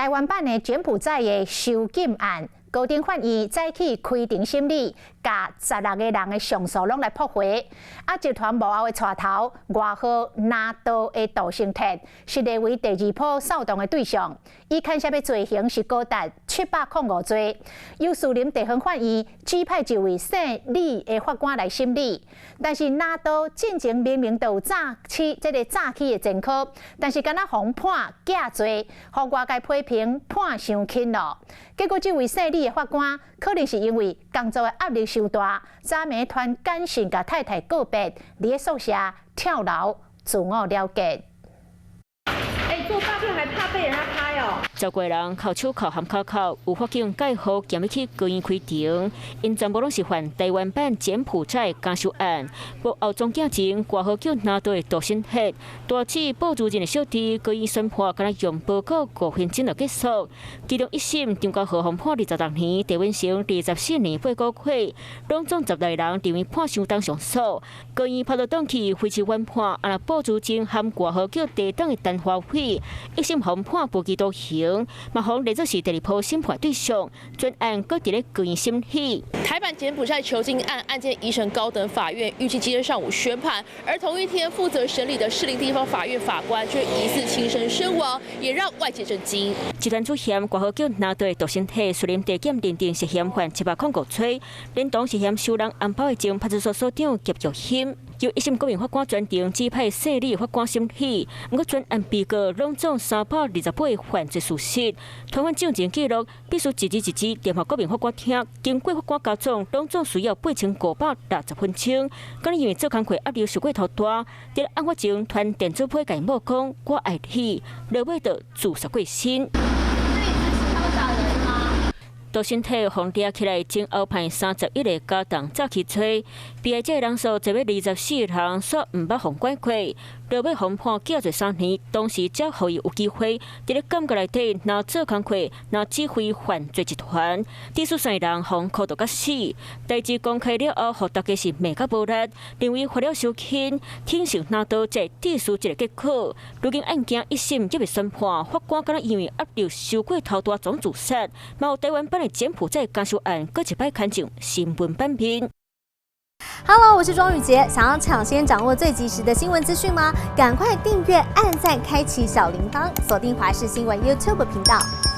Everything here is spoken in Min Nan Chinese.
台灣版的柬埔寨的囚禁案，高等法院早起開庭審理，共16個人的上訴攏來駁回。啊，集團幕後的帶頭外號拿刀的杜成鐵，是列為第二波掃動的對象。伊牽涉的罪行是高達705罪。由士林地方法院指派一位姓李的法官來審理，但是拿刀進前明明就有詐欺這个詐欺的前科，但是敢若予判假罪，予外界批評判傷輕咯。結果這位姓李的法官，可能是因為工作的壓力傷大，昨暝傳簡訊共太太告別，佇咧宿舍跳樓自我了結。欸，做詐騙還怕被人家拍哦？10多人銬手銬含跤銬，有法警蓋號行入去高院開庭，𪜶全部攏是犯台灣版柬埔寨監囚案。幕後總鏡前外號叫拿刀的杜新鐵，大姊布如仁的小弟，高院宣判，敢若用報告5分鐘就結束。其中一審張家豪予判26年，鄭文成24年8個月，攏總16個人認為判傷重上訴。高院拍到轉去維持原判，啊若布如仁含外號叫地黨的陳華偉，一審予判無期徒刑，嘛予列做是第二波審判對象，全案閣佇咧高院審理。台版柬埔寨囚禁案案件移呈高等法院，預計今天上午宣判。而同一天負責審理的士林地方法院法官卻疑似輕生身亡，也讓外界震驚。集團主嫌外號叫拿刀的杜成鐵，士林地檢認定涉嫌犯705罪，連同涉嫌收人紅包的前派出所所長葉玉興，由一審國民法官全程指派姓李法官審理。毋過全案被告攏總328個犯罪事實，傳喚證人記錄必須一字一字念予國民法官聽，經過法官加總，攏總需要8560分鐘。敢若因為做工課壓力受過頭大，佇案發前傳電子批共某講我愛你，落尾就自殺過身。杜成鐵予掠起來，前後判31個加重詐欺罪，被害者人數濟欲24人，煞毋捌予管過，落尾予判假罪3年，當時才予伊有機會佇咧監獄內底，若做工課，若指揮犯罪集團，致使三人予苦毒甲死。代誌公開了後，予大家是罵甲無力，認為罰了傷輕，挺受拿刀才會致使這个結果。如今案件一審猶未宣判，法官敢若因為壓力傷過頭大總自殺，嘛有台灣版的柬埔寨監囚案，閣一擺牽上新聞版面。 Hello，我是莊宇潔，想要搶先掌握最及時的新聞資訊嗎？趕快訂閱、按讚、開啟小鈴鐺，鎖定華視新聞 YouTube 頻道。